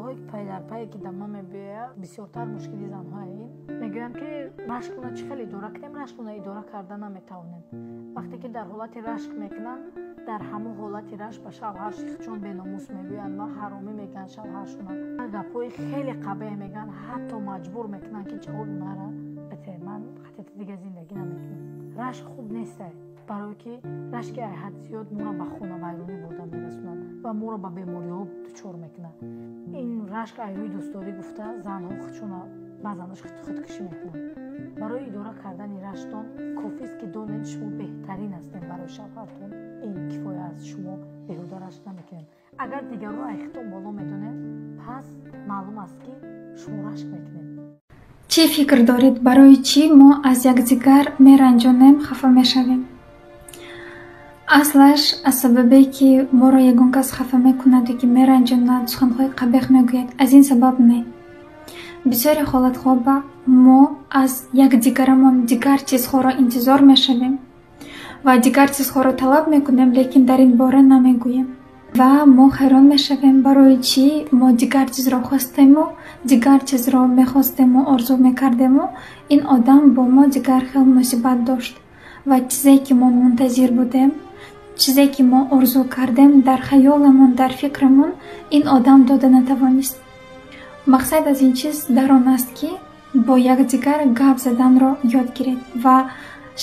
Саволҳое, ки пай дар пае ки дар ман мебиёяд, бисёртар мушкили занҳоя ин. Мегӯянд, ки рашкона чӣ хел идора кунем? Рашкона идора карда наметавонем. Вақте ки дар ҳолати рашк мекунанд, дар ҳамон ҳолати рашк ба шавҳарш чун беномус мегӯянд ва ҳаромӣ мегӯянд шавҳаршона, гапҳои хеле қабеҳ мегӯянд, ҳатто маҷбур мекунанд, ки ҷавоби мара бите, ман хатити дига зиндагӣ намекунам. Рашк хуб нестай, барое ки рашки айҳад зиёд моро ба хонавайронӣ бурда мерасонад ва моро ба бемориҳо дучор мекунад. Ин рашк айрӯи дӯстдорӣ гуфта, занҳо худшона баъзанаш худкушӣ мекунанд. Барои идора кардани раштон кофист, ки донед, шумо беҳтарин ҳастед барои шавҳартон. Ин кифоя аст, шумо беҳуда рашк намекунед. Агар дигарро айхитон боло медонед, пас маълум аст, ки шумо рашк мекунед. Чӣ фикр доред, барои чӣ мо аз якдигар меранҷонем, хафа мешавем? Аслаш аз сабабе, ки моро ягон кас хафа мекунад ё ки меранҷонад, суханҳои қабеҳ мегӯяд, аз ин сабаб не. Бисёре ҳолатҳо ба мо аз якдигарамон дигар чизҳоро интизор мешавем ва дигар чизҳоро талаб мекунем, лекин дар ин бора намегӯем ва мо ҳайрон мешавем, барои чӣ мо дигар чизро хостему, дигар чизро мехостему, орзу мекардему, ин одам бо мо дигар хел муносибат дошт ва чизе, ки мо мунтазир будем, чизе, ки мо орзу кардем, дар хаёламон, дар фикрамон, ин одам дода натавонист. Мақсад аз ин чиз дар он аст, ки бо якдигар гап заданро ёд гиред ва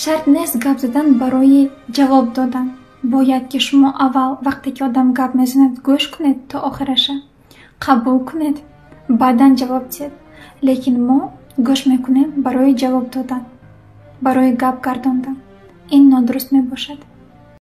шарт нест гап задан барои ҷавоб додан. Бояд, ки шумо аввал, вақте ки одам гап мезанад, гӯш кунед то охираша, қабул кунед, баъдан ҷавоб диҳед. Лекин мо гӯш мекунем барои ҷавоб додан, барои гап гардондан. Ин нодуруст мебошад.